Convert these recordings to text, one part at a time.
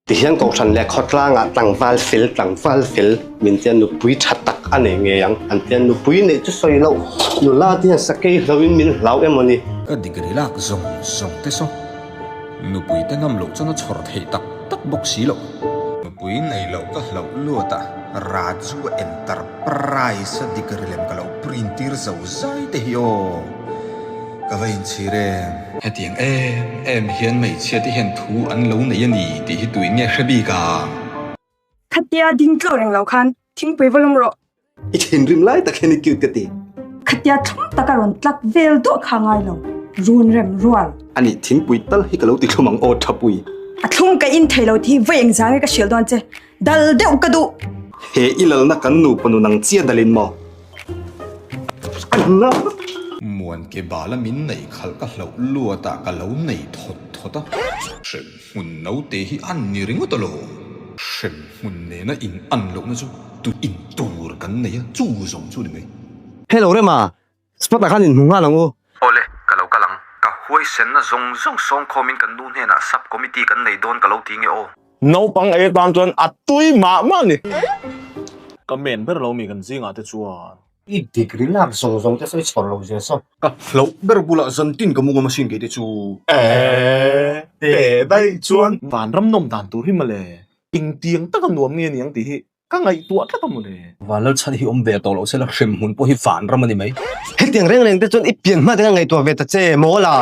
Tihian Kohhran leh khawtlangah tlangval fel tlangval fel min tia nupui tha tak a nei ngei ang an tia nupui neih chu sawi loh nula te hian sakei hloin min hlau emaw ni. Ka degree lak zawng zawng te saw nupui te ngam loh chuan a chhawr theih tak tak bawk si loh. Nupui nei loh ka hlauh luat a, Raju Enterprise a degree lem ka lo print tir zo zai te hi aw ka va inchhir em. Hetiang em em hian hmeichhia te hian thu an lo nei a ni tih hi tuin nge hre bik ang? Khatia ding tlawh reng lo khan thingpui va lawm rawh. I thinrim lai tak hian i cute ka ti. Khatia thlum taka rawn tlak vel duah kha ngai lo, run rem rual. Ani thingpui tal hi ka lo ti thlum ang aw Thapui. A thlum ka in thei lo tih hi vawi engzah nge ka hrilh dawn che, dal deuh ka duh. He i lalna kan nupa nun ang chiah dalin maw? Anna! Muan ke bala min neih khalh ka hlauh luat ah ka lo nei thawt thawt a. Hrem hmun naute hi an ni ringawt alawm. Hrem hmun nena in an lohna chu tu in tur kan nei a, chu zawng chu ni mai. Hello Rema, spot ah khan in hmu nghal ang u. Awle, ka lo kal ang. Ka huaisenna zawng zawng sawngkhawmin kan nu hnenah sub committee kan nei dawn ka lo ti nge aw. Naupang ei atan chuan a tui mah mah a ni. Ka men ber lo mi kan zingah te chuan. I degree lak zawng zawng te sawi chhawr lo zia saw. Ka hlauh ber bulah zantin ka mu ngam asin kei te chu. Eeh teh daih chuan. Vanram nawm dan tur hi mawle engtiang taka nuam nge niang tih hi ka ngaihtuah tlat a mawle. Vanlalchhan hi awm ve tawh loh sela hrem hmun pawh hi vanram a ni mai. Hetiang reng reng te chuan i pian hma te kha ngaihtuah ve ta che maw la.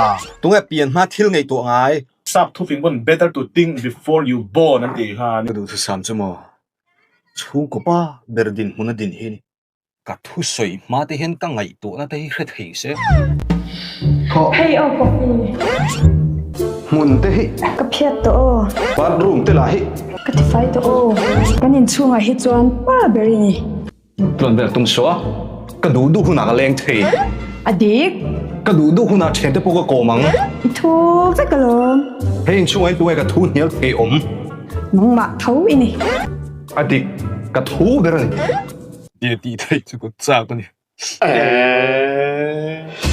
Tunge pian hma thil ngaihtuah ngai? Sap thufing pawn better to think before you born an tih khan. Ka duhthusam chu maw chhungkaw pa ber dinhmun a din hi a ni. Ka thusawi hma te hian ka ngaihtuahna te hi hre thei se. Hei aw coffee. Hmun te hi. Ka phiat tawh aw. Bathroom te lah hi. Ka tifai tawh aw. Kan inchhungah hi chuan pa ber i ni. Tluan vel tum suah. Ka duh duh hunah ka leng thei. A dik. Ka duh duh hunah thiante pawh ka kawm ang. I thu vek alawm. Hei inchhungah hian tunge ka thu hnial thei awm. Nangmah tho i ni. A dik. Ka thu ber a ni. Tia tih theih chu ka chak a ni. Eeeee.